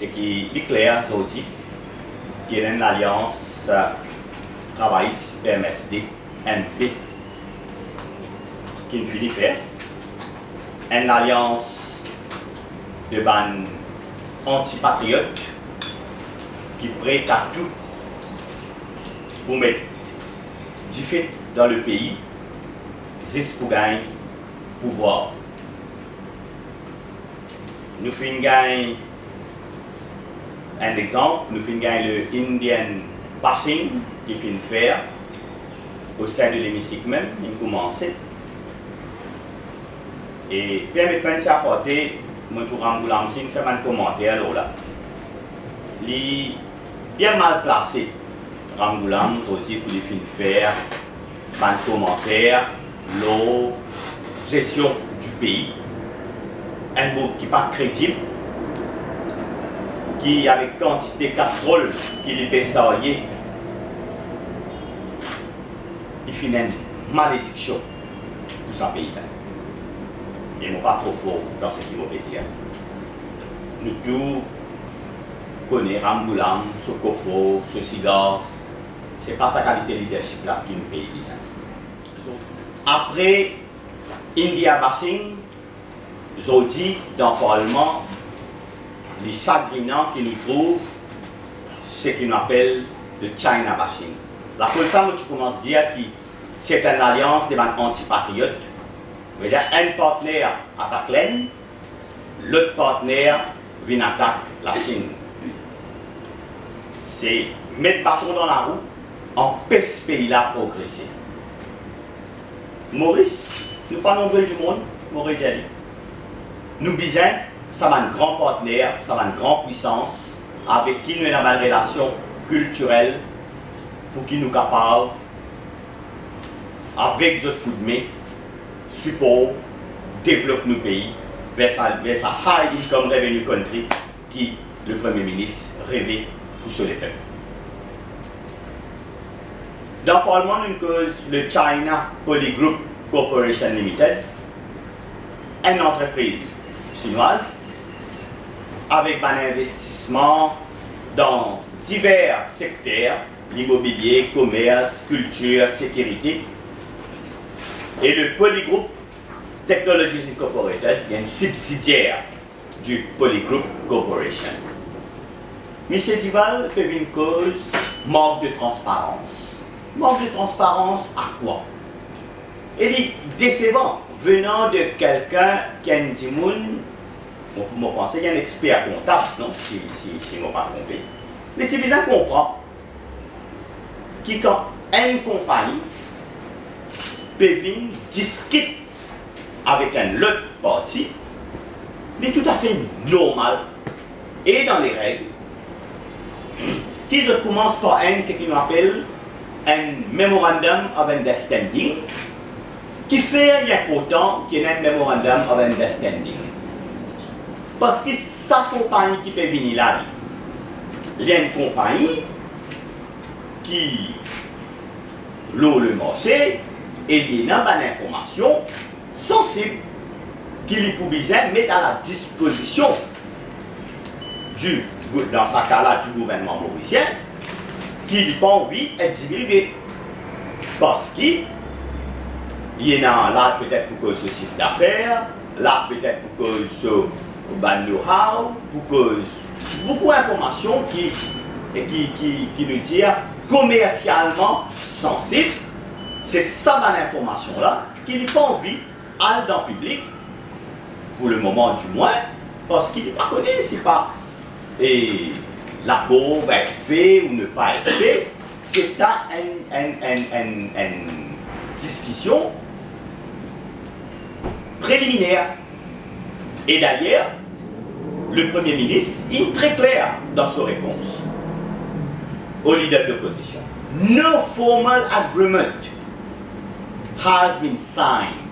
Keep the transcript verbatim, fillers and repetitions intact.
Seki li kler zordi ki ena enn lalians, eh, travayis, P M S D, M P, ki'nn fini fer, enn lalians de bann antipatriot ki pre a tou pou met dife dan lepei, zis pou gagn pouvwar. Nou finn gagn enn lexanp, nou finn gagn le Indian bashing ki finn fer o sein de lemisik mem, inn koumanse. E permet mwa enn ti aparte, mo trouv Ramgoolam Singh fer bann komanter lor la. Li bien mal plase, Ramgoolam, zordi pou li finn fer bann komanter lor zestion di pei. Enn boug ki pa kredib, ki avek kantite kastrol ki li pe sarye, li finn enn malediksion pou sa pei la. Me mo pa tro for dan seki mo pe dir. Nou tou kone Ramgoolam, so kofor, so sigar. Se pa sa kalite leadership la ki nou pei bizin. Apre India bashing, zordi dan parlman, li sagrinan ki nou trouv seki nou apel le China bashing. Lakoz sa, mo ti koumans dir ki se enn lalians de bann antipatriot, vedir enn partner atak Lenn, lot partner vinn atak Lasinn. Se met baton dan larou, anpes pei la progrese. Moris, nou pa nonbel dimond, mo redir li. Nou bizin sa bann gran partner, sa bann gran pwisans avek ki nou ena bann relasion kiltirel, pou ki nou kapav, avek zot koudme, sipor, devlop nou pei ver sa, ver sa high income revenue country ki le Premie Minis reve pou so lepep. Dan parlman, nou koz le China Poly Group Corporation Limited, enn antrepriz sinwaz avek bann investisman dan diver sekter, limobilie, komers, kiltir, sekirite. E le Polygroup Technologies Incorporated, enn sibsidier di Polygroup Corporation. Misie Duval pe vinn koz mank de transparans. Mank de transparans a kwa? E li desevan, venan de kelkenn ki enn dimoun, mo, mo panse ki enn exper kontab, non, si, si, si mo pa tronpe. Li ti bizin konpran ki kan enn konpagni pe vinn diskit avek enn lot parti, li toutafe normal e dan lereg ki zot koumans par enn seki nou apel enn Memorandum of Understanding. Kifer li inportan ki ena enn Memorandum of Understanding? Parski sa konpagni ki pe vini la, li, li enn konpagni ki lor lemarse e li ena bann informasion sansib ki li pou bizin met a la dispozision di gou-, dan sa ka la, di gouvernman morisien, ki li pa anvi et divulge. Parski li ena la petet pou koz so sif dafer, la petet pou koz so bann know-how, pou koz boukou informasion ki, ki, ki, ki nou dir komersialman sansib. Se sa bann informasion la ki li pa anvi al dan piblik, pou lemoman dimwin, parski li pa kone si pa, e, lakor va et fe ou ne pa et fe. Se ta enn, enn, enn, enn, enn diskision preliminer. E dayer, le Premie Minis, li tre kler dan so repons o lider de lopozision. No formal agreement has been signed